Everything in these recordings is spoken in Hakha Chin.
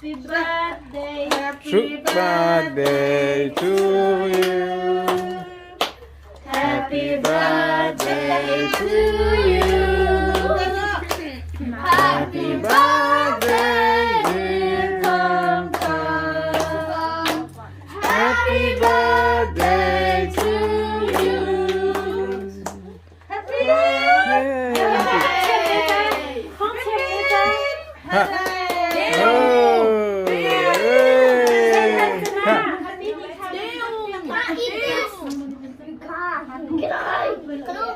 Happy birthday. Happy birthday to you. Happy birthday to you. Happy birthday, dear Tom Tom. Happy birthday to you. Happy Ha. Oh. Hey. Ha. Eat this.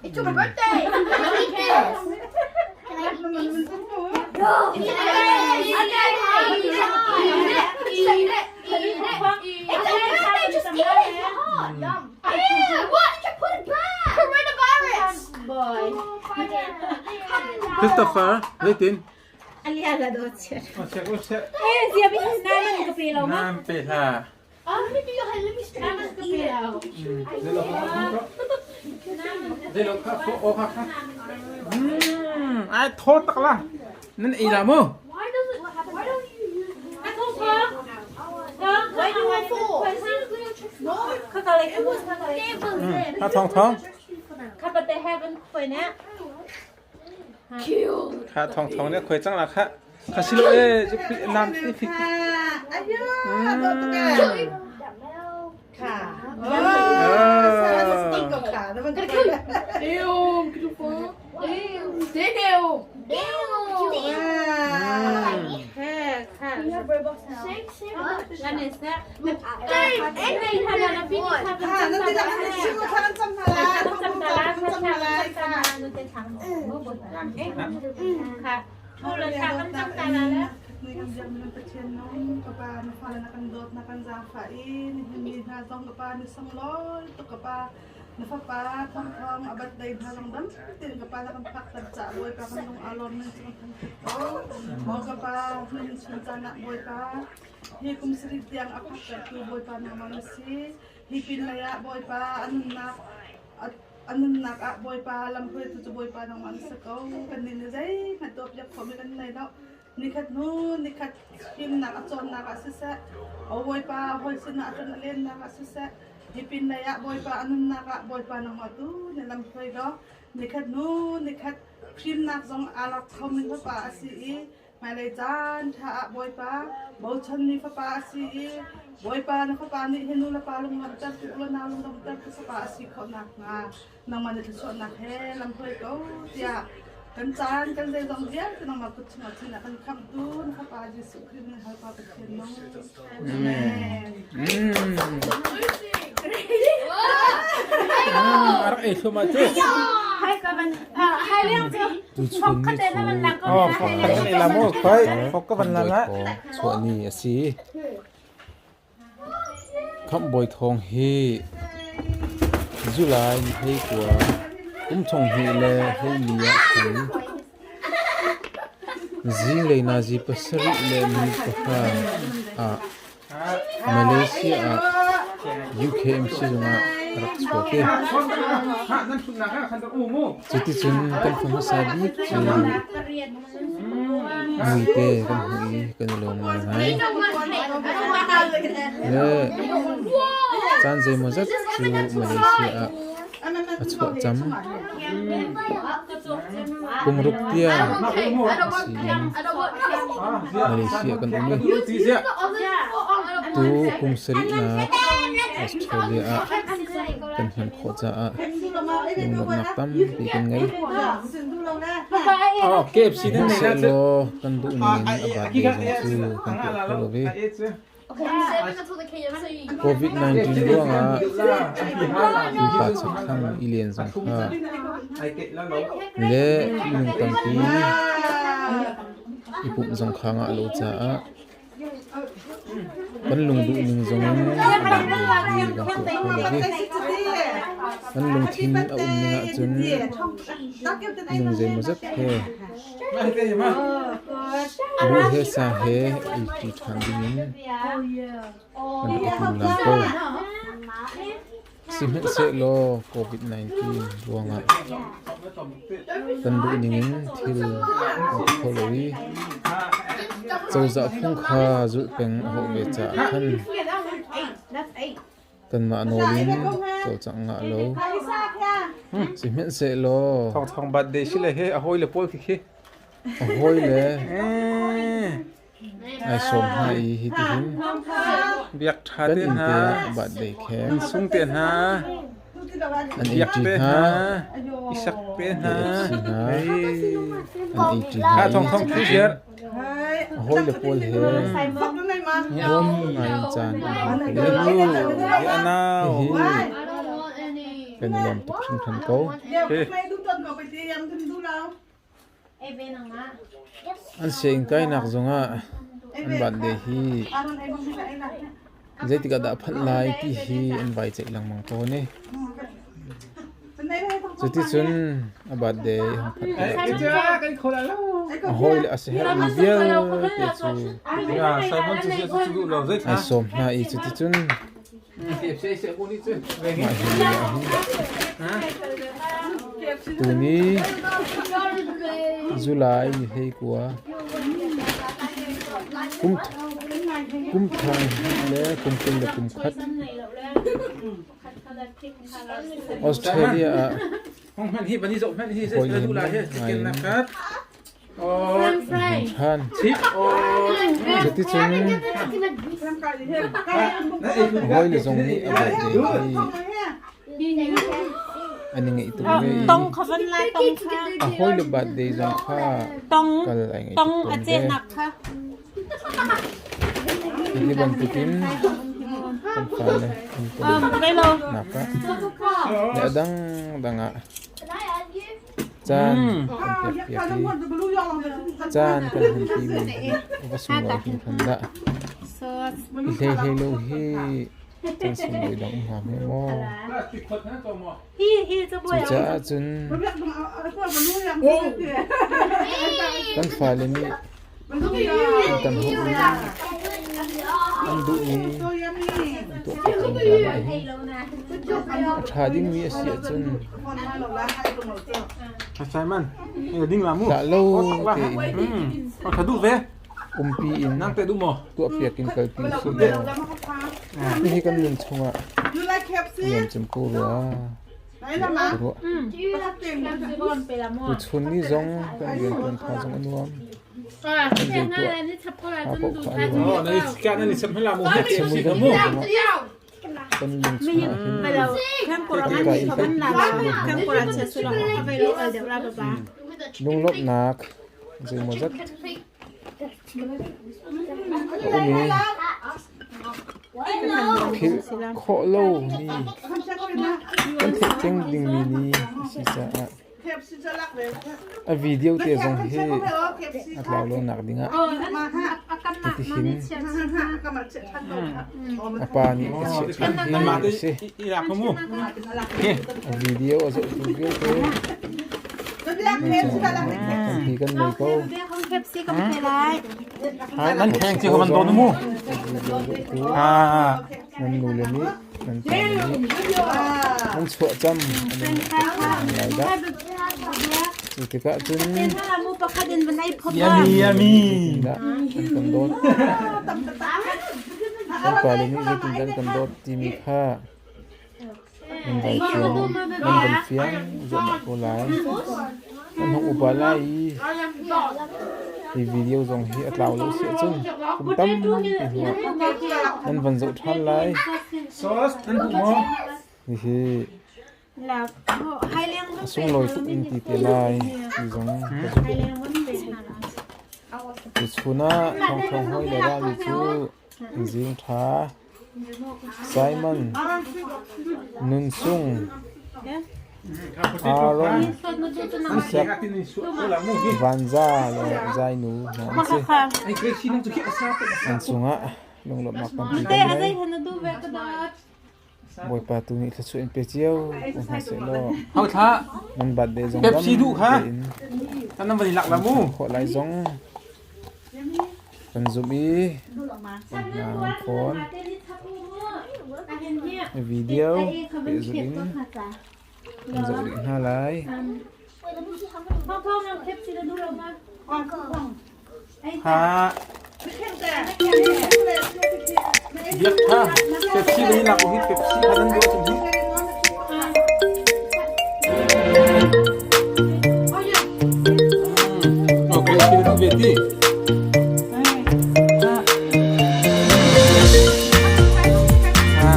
It's your birthday. Can I eat this? Can I eat this? No. Eat it. Eat it. Eat it. Eat it. It's your birthday. Just eat it. It's hot. Yum. Ew. What? Did you put it back? Coronavirus. Boy. Christopher, zeitin? Aliala do chiat. Oh, check, oh, check. Eh, zia bi na man ka pe lo ma. Nam pe hla. Na man ka pe lo. Zelo kha kho o kha kha. Ai tho tak la. Nan ei la mu. Why does it? Why don't you use? A thong thong. Why do you want four? Ka ka le ku ka ka le. Ha thong thong. Ka pa te heaven khoi na. Kha thong thong ne khoi chang la kha. Kha silo e nam ti fi. ค่ะ Ah. ขาแล้วมันก็ Damn, Damn. แค่ค่ะ La ne sa. Damn. ทำแล้วพี่นี่ค่ะ ค่ะนั่นที่เราชื่อท่านจำทารา จำตาลาจำตาลาจำตาลานูเตถังค่ะทูลชาต้องจำตาลาแล้ว นี่กันยังมันตะเชียนน้องกะปานะฟานะกันโดดนะกันจาฟาอีนี่มีนาซองกะปานี่ซองลอยตกกะปานะฟาปาทองทองอบัดใดทาลองดำตื่นกะปาแล้วกันพักตัดจะบวยปากันลงอารมณ์นั่นจึงทันโตหมอกะปานึ่งชุนจานะบวยปาฮีกุมสริเตียงอภักตะตูบวยปานามันสีฮีปินระยะบวยปาอันนัก anun nak a bawipa lamhruai tu cu bawipa nangmah na si ko kan nih nih zeihmanh tuah piak khomi kan nei lo nikhat hnu nikhat fimnak a cawnnak ah siseh o bawipa hawi sinah a tlun a lennak ah siseh hi pin lei ah bawipa a nunnak ah bawipa nangmah tu na lamhruai law nikhat hnu nikhat fimnak zong aa lak khomi fapa a si i Hmailei caan ṭha ah Bawipa bochanmi fapa a si i Bawipa na fapa nih hi nu le pa lunglawmhter tu le nau lunglawmhter tu fapa a si khawh nakhnga nangmah na thluachuahnak he lamhruai ko tiah kan caan kan zeizong vialte nangmah kut chungah chin ah kan khamhtu na fapa Jesuh Khrih min hal pa Pathian nung. Amen. Ah, rak ei thluahmah cu. ให้ก็มันให้เรื่องจู Tuchun เขา ni เตนมัน cu ลักก็ Oh, ให้ fok kan ei la mu. Khoi, fok ka van la la. chuah ni a si. Khamhbawi thawng hi July ni hlei kua kum thong hnih le hleili ah khan zinglei nazi pasarih le minute pahra ah Malaysia ah UKMC zungah a rak chuak i cuticun kan fa hmasa bik cu muite kan hmuh i kan i lawm ngaingai. Le caan zeimawzat cu Malaysia ah a chuah cam. Kum ruk tiang a si in Malaysia kan um i tu kum sarihnak Australia ah kan hman khawh caah lunglawmhnak tampi kan ngei. Oh, KFC nan nei na cu. Sihmanhsehlaw kan duh ning in a birthday zong cu kan tuah kho lo ve. COVID-19 ruangah pupa chakthlang i len zong kha le minung tampi i pumh zong kha ngah lo caah kan lungduh ning zong in a birthday hi kan tuah kho lo ve. Kan lungthin a um ning ahcun minung zeimawzat he Buh he sa he ei ṭi ṭhan dingin kan rak i tim lam ko. Sihmanhsehlaw COVID-19 ruangah kan duh ningin thil kan ti kho lo i. Cozah phung kha zulh peng a hauh ve caah khan kanmah nawl in cawlcangh ngah lo. Sihmanhsehlaw Thawngthawng birthday si le he a hawi le pawl khi khi. a hawile ai sawm hna i hitihin Biak ṭha kan te inn hna, te ah birthday khek sung te hna, an ei biak ṭi te hna, hna, isak te hna. KFC hna an ei ṭi Kha hna i thawngthawng cuticun share. a hawile pawl he nuam ngai in caan an hmang Nu, i hi a nau. hihi kan i lawm tuk hringhran ko. An sianginn kainak zongah an birthday hi zeitik ah dah phanh lai ti hi an vai ceih lengmang tawn i cuticun a birthday hung phanh tikah cun a hawile a siaherhmi vialte cu ai sawm hna i cuticun mah hi lio ah hin tuni July ni 19 kum thong hnih le kum 21 Australia ah hawi he ngai in an hung ṭhan. Cuticun a hawile zong nih a birthday hi an i ngaih tuk ve i a hawile birthday zong kha kal ai ngaih tuk tawn ve. Hi bantukin kan fale an tonnak ah le a dangdang ah caan kan pekpiak i caan kan hmanṭimi hi a va sunglawi hringhran dah. I hleihlei lo hi caan sunglawi dang um hnga hme maw? Cucaah cun kan fale nih an kan hawhmi, an duhmi an tuahpiak zungzal ahhin a ṭha dingmi a si ahcun hlah lo tein umpi in tuahpiak in kalpi usih law hihi kan nun chungah nuam cem ko rua tiah ka ruah. Tuchun ni zong kan rianṭuan tha zong a nuam. Kan zeituah tha paoh kha a nuam. Chimui kan hmuh zongah kan lung chungah hin tika in kalpi usih law lunglawmhnak zeimawzat a um i philh khawh lomi kan theih peng dingmi ni a si caah a video te zong hi a tlau lonak dingah hitihin a pa nih a chiah ṭhan hi a si. A video a zohtu vialte nan cungah lawmhnak tampi kan ngei ko. Nan kheng ci ko man don mu. Nan nu le nih nan pa le nih nan chuah cam an in lai dah. Cu tikah cun Yummy yummy. dah an kan dawt. Kan pa le nih zeitindah an kan dawt timi kha nan vai fiang nan van fiang zuahmah ko lai. Nan hung upa lai i hi video zong hi a tlau lo si ahcun kum tampi hnuah nan van zoh ṭhan lai. Sauce nan duh maw? Hihi a sunglawi tuk in ti te lai ti zong ka zumh. Tuchun ah thawngthawng hawi le rami cu zing ṭha. Simon, Nunsung, Aaron, Isak, Vanza le Zainu hna an si. An cungah lunglawmhnak tampi kan ngei. Bawipa tu nih thluachuah in pe cio ko hna seh law nan birthday zong dam tein khawh lai zong Kan zumh i kan hna an fawn. Video pehzulh in kan zoh rih hna lai. Ha. Biak tha. Pepsi ni nak hi Pepsi kha nan duh cun hi. Okay, okay, na ve ti. Ha. Ha.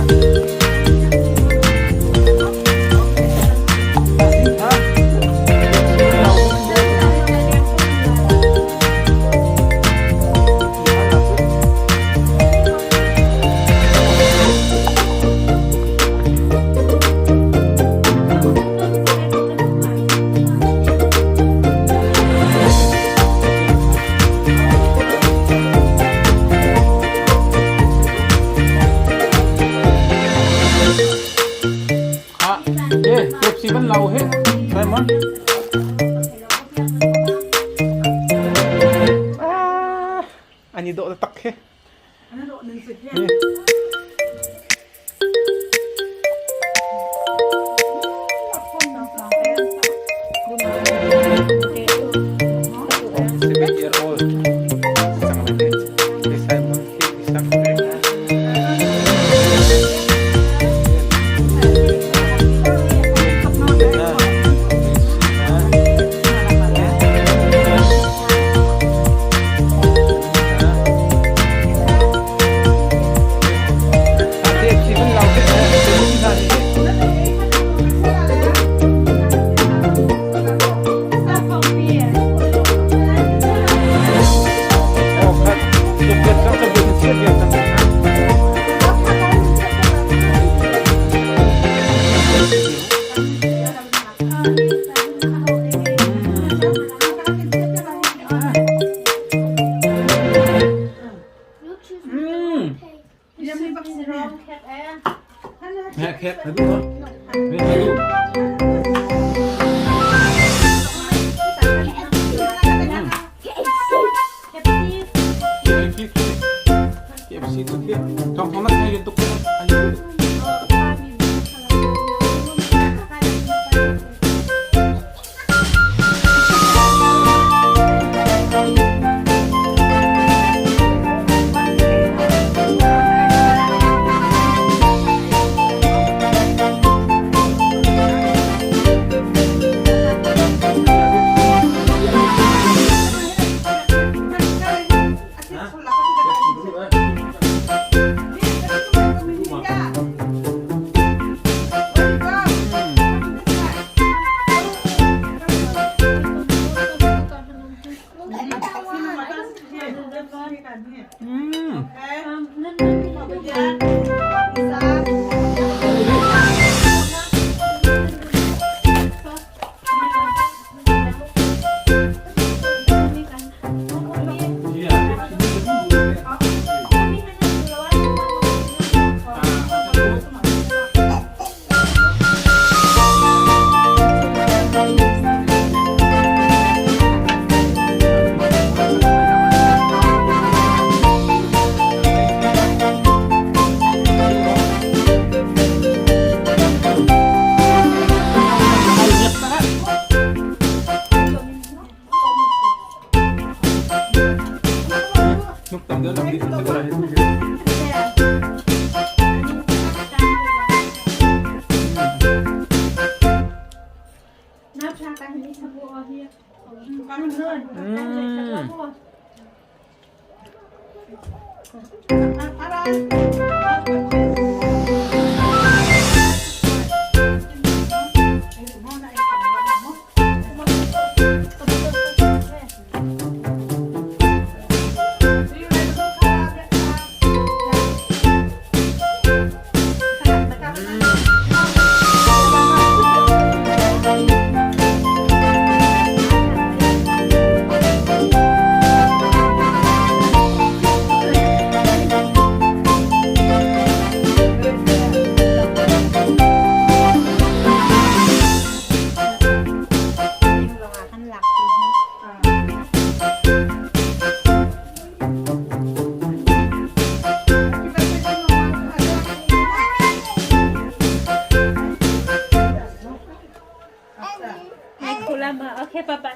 Ha. Eh, Pepsi ban lau he. Simon. Ah, ani dawh tak he. 7 year old. Isang laki. Si Simon K. Isang Khek na duh ma? Na duh. KFC tu khi. Thong thong nak kai tuk ko. Nuk tam deuh lam dih si ko lai. Okay, papa.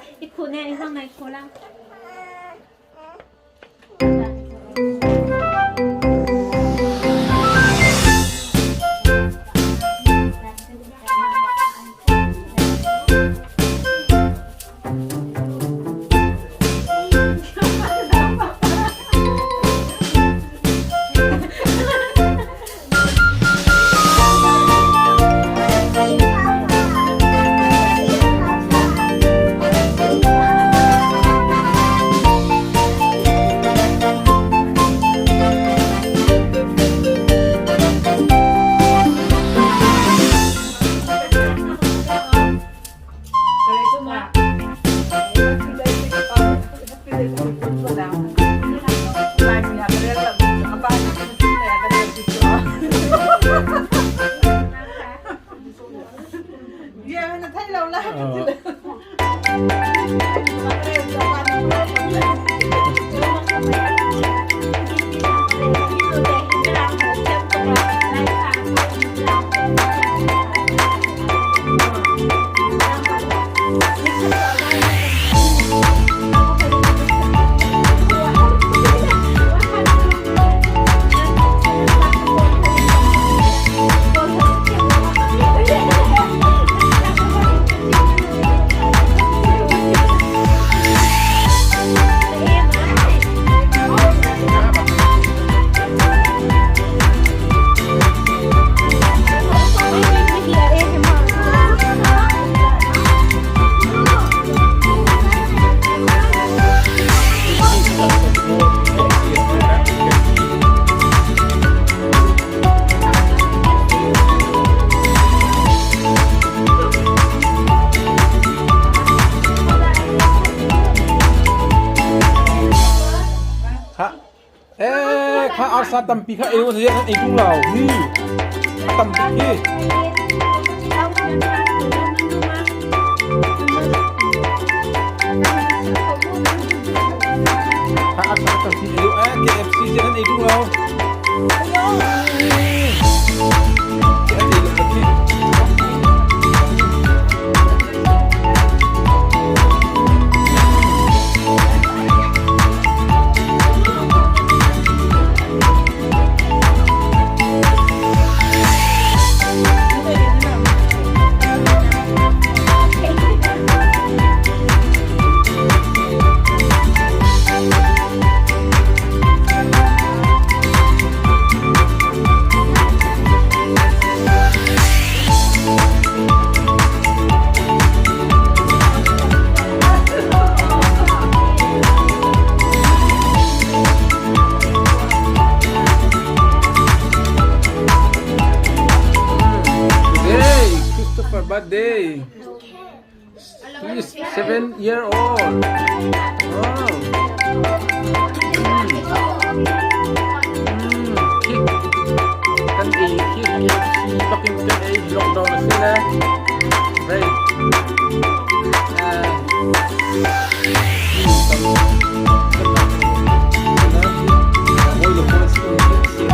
Kha arsa tampi kha ei u nan ei tung lo. Hi. A tampi hi. Kha arsa tampi ei u eh KFC je nan ei tung lo. Today, Christopher birthday. He is 7 year old. Wow. Cake. Kan ei khi KFC bakin kan ei lockdown a si le. Very. Tam tam Hawi le pawl si si.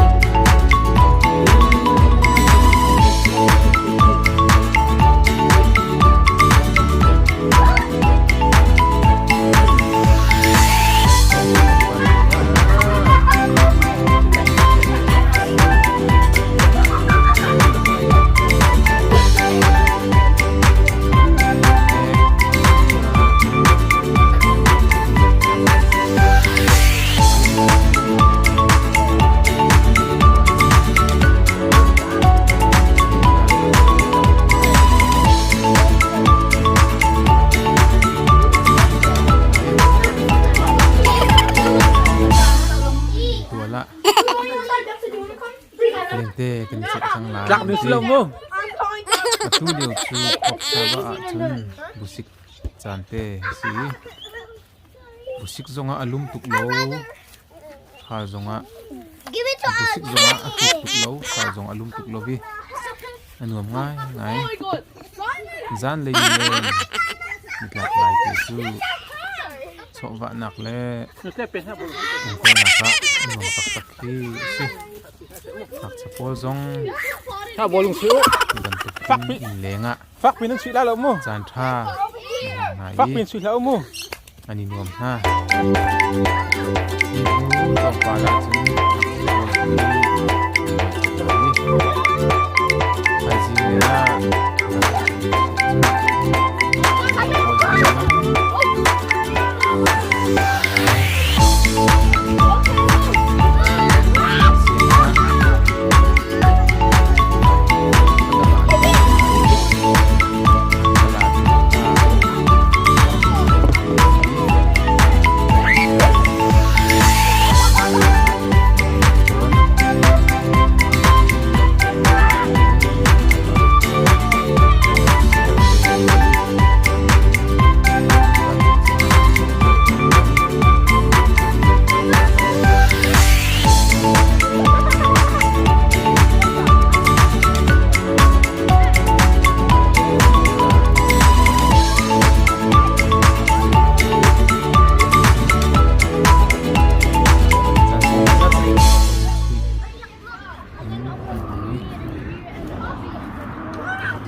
Tual ah lente kan i celh cang lai. Tlak mi si lo mu. Atu lio cu Khawksava ahcun busik caan te a si. Busik zongah a lum tuk lo. Thal zongah busik zongah a kik tuk lo. Thal zong a lum tuk lo i a nuam ngaingai. Zanlei ni le nitlak lai te cu chawhvahnak le umkalnak ah a nuam taktak khi a si. Ngakchia pawl zong Ha bawlung si u. bantuk in innleng ah Fak pin nan chuih la lo mu. caan ṭha an hmang hna Fak i pin chuih hlah u mu. an i nuam hna. Hi hnu tlawmpal ah cun ngakchia pawl hi an i nuam hna i thaizing le ah ngakchia pawl hi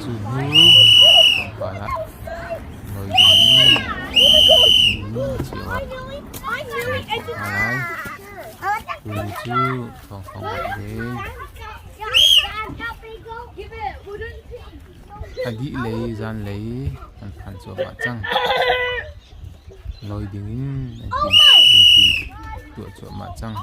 Cu hnu tlawmpal ah nawi ding in cio ah an thawk hna lai. Tuni cu thawngthawng bak ve. A dih lei zanlei an phan cuahmah cang. Lawi ding in an ti tuah cuahmah cang.